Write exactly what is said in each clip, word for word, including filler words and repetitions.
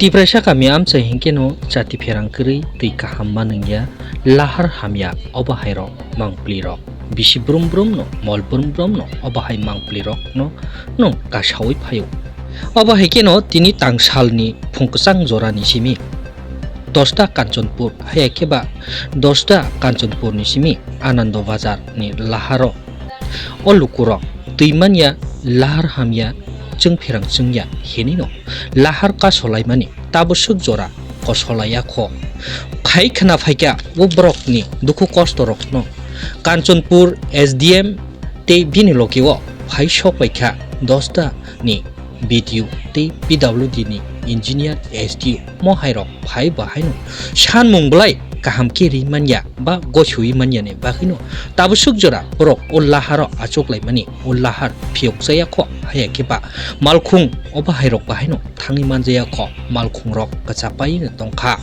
Tiprasa kami amchai hinkhe no chati pherang kwrwi twi kaham manwngya, lahar hamya obo hai rok mangpli rok. Bisi brum brum no, mol brum brum no obo hai mangpli rok no nwng kasawi phaio. Obo hai khe no tini tang salni phung kwchang jora ni simi dosta Kanchanpur, haya khe ba dosta Kanchanpur ni simi Anando Bazar ni laharo o lukurok twi manya, lahar hamya, chwng pherang chwngya hinwi no lahar kasolaimani tabwswk jora kosolaiya kho. Khai khna phaikha o borokni dukhu kostorokno Kanchanpur S D M tei bini logi o phai sok paikha dosta ni B D O tei P W D ni engineer, S D O, mo hai rok phai bo haino sanmung belai kaham khe ri manya ba goisowi manya ni bagwi no tabwswk jora borok o laharo achuk lai mani, o lahar phiyok chaya kho, haya khe ba malkhung o bahai rok bahai no thangwi man jaya kho, malkhung rok kwchapai no tong kha.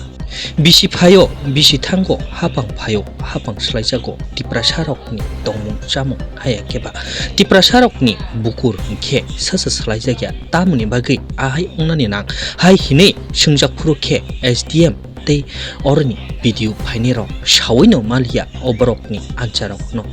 Bisi phaio, bisi thango, hapang phaio, hapang swlaijago Tiprasa rokni tongmung chamung, haya khe ba Tiprasa rokni bukur hinkhe sasa swlaijakya, tamoni bagwi ahai wngnani nang hai hinwi swngjak phuru khe S D M tei oroni B D O phainai rok sawi no maliya o borokni ancha rok no.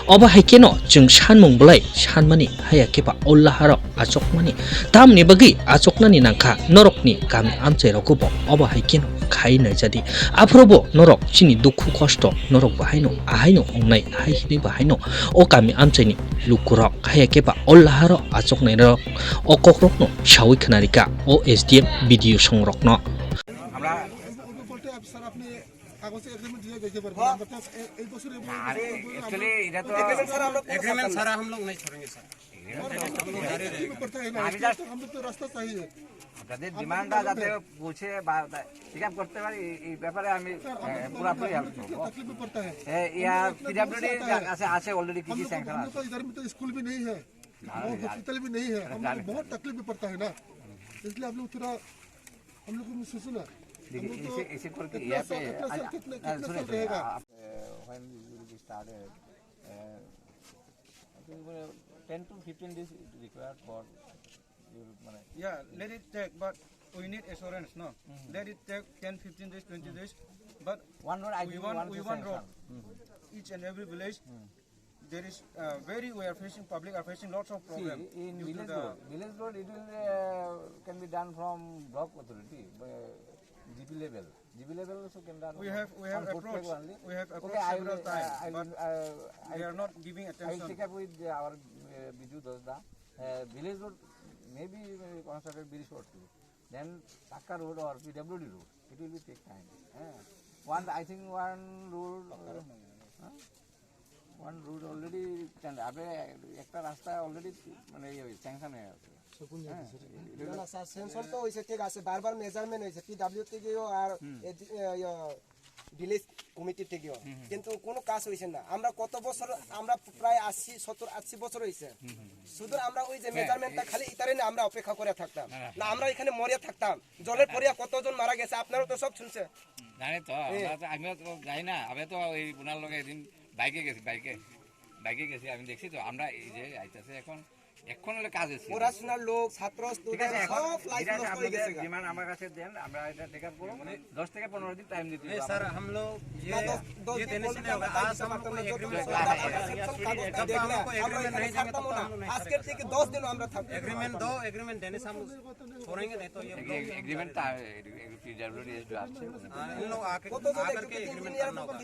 Obo hai khe no chwng sanmung belai sanmani, haya khe ba o laharo achukmani. Tamoni bagwi achuknani nangkha norokni kami amchai rogo bo obo hai kheno khai nai jadi. Aphuru bo norok chini dukhu kosto norok bo haino ahaino ongnai hai hinwi bo haino o kami amchaini lukurok haya khe ba o laharo achuknai rok o kokrokno sawi khwnarikha o S D M B D O songrokno. আমরা কাগজে এগ্রিমেন্ট দিয়ে দেখে পারবেন। হ্যাঁ। আমরা তো এ-, এই বছর এবং আরে, অ্যাকচুয়ালি এটা তো এগ্রিমেন্ট ছাড়া আমরা কোনো এগ্রিমেন্ট ছাড়া হাম লোগ নেই ছোড়েঙ্গে স্যার। এগ্রিমেন্ট ছাড়া হাম লোগ নেই। তকলিফ করতে হয় না। আমি জাস্ট আমাদের তো রাস্তা চাই। আপনাদের ডিমান্ডটা যাতে পৌঁছে বা পিক আপ করতে পারি, এই, এই ব্যাপারে আমি, স্যার, এ, আমরা তো পুরাপুরি হেল্প করব। তকলিফ করতে হয়। এ, ইয়া, আমরা তো পিডব্লিউডি আছে, আছে অলরেডি কি কি স্যাংশন আছে? স্কুল ভি নেই হ্যায়। हाँ, वो यार। हॉस्पिटल भी नहीं है, हम लोग को बहुत तकलीफ भी पड़ता है ना, इसलिए आप लोग थोड़ा हम लोग को भी सोचो ना। देखिए, हम लोग तो ऐसे, ऐसे करके इतना यहाँ साल, पे इतना साल आज, कितना, आज कितना सुनिए, साल सुनिए, रहेगा? आप, uh, when you will be started, uh, I think, uh, ten to fifteen days it required for your, মানে, Yeah, let it take, but we need assurance, no? Let it take ten, fifteen days, twenty days, but one road, I we think, want, one we to want road. Sanction. Each and every village, there is, uh, very, we are facing, public are facing lots of problem. See, in due to village the road, village road, it will, uh, can be done from block authority, uh, G P level. G P level also can done. We have, we have approached, only. We have approached several times, but they are not giving attention. I will take up with the, our, uh, Biju Dasda. Uh, village road may be, uh, constructed very shortly. Then Pakka road or P W D road, it will be take time. হ্যাঁ। One, I think one road, uh, huh? One road already, আপনি একটা রাস্তা already মানে ইয়ে হয়েছে, স্যাংশন হয়ে আছে। হ্যাঁ। না, না, স্যার, স্যাংশন তো হয়েছে, ঠিক আছে, বারবার মেজারমেন্ট হয়েছে, পি ডাব্লিউ থেকেও আর এ, ইয়ে, ভিলেজ কমিটি থেকেও, কিন্তু কোনো কাজ হয়েছে না। আমরা কত বছর, আমরা প্রায় আশি, সত্তর, আশি বছর হয়েছে, শুধু আমরা ওই যে মেজারমেন্টটা খালি ইতারে নিয়ে আমরা অপেক্ষা করে থাকতাম। না, আমরা এখানে মরে থাকতাম, জলের পড়িয়া কতজন মারা গেছে, আপনারা তো সব শুনছে। জানি তো, আমরা তো, আমিও তো যাই না, আমি তো ওই ওনার লগে একদিন বাইকে গেছি, বাইকে, বাইকে গেছি, আমি দেখছি তো, আমরা এই যে আইতাছে এখন, এখন হলে কাজ আছে। পড়াশোনার লোক, ছাত্র, ঠিক আছে, স্টুডেন্ট এখন সব লাইফ ঠিক আছে, নষ্ট হয়ে আপনাদের গেছে। ডিমান্ড আমার কাছে দেন, আমরা এটা টেক আপ করবো। দশ থেকে পনেরো দিন টাইম দিতে হবে। স্যার, হাম লোগ ये, ये देने से नहीं होगा। आज हम लोग को एग्रीमेंट, जब तक हमको एग्रीमेंट नहीं देंगे, तब तक हम लोग नहीं। আজকের থেকে দশ দিন আমরা থাকবো। एग्रीमेंट दो, एग्रीमेंट देने से हम छोड़ेंगे, नहीं तो ये এগ্রিমেন্ট তা, এগ্রিমেন্ট পিডব্লিউডি আছে। हाँ, इन लोग आके, आकर के एग्रीमेंट करना होगा।